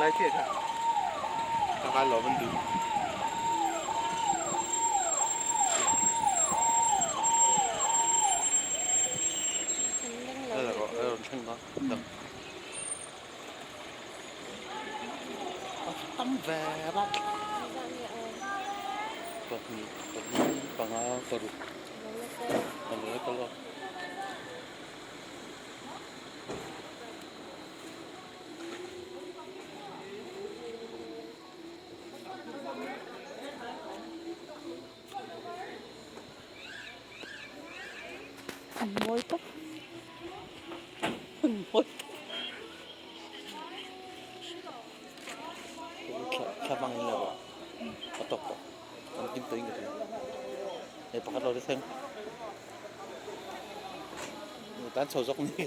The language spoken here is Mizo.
lai chiah kha. Ka ngai lo an duh. Rawn thleng dawn dang. Tam ve rat. Pahnih pali panga paruk. A lo la kal a. An mawi tawp an mawi tawp. Thla hmang in lo a tawk tawh an kim tawh in ka hria hei pakhat lo la thleng. Tan chho zawk ni.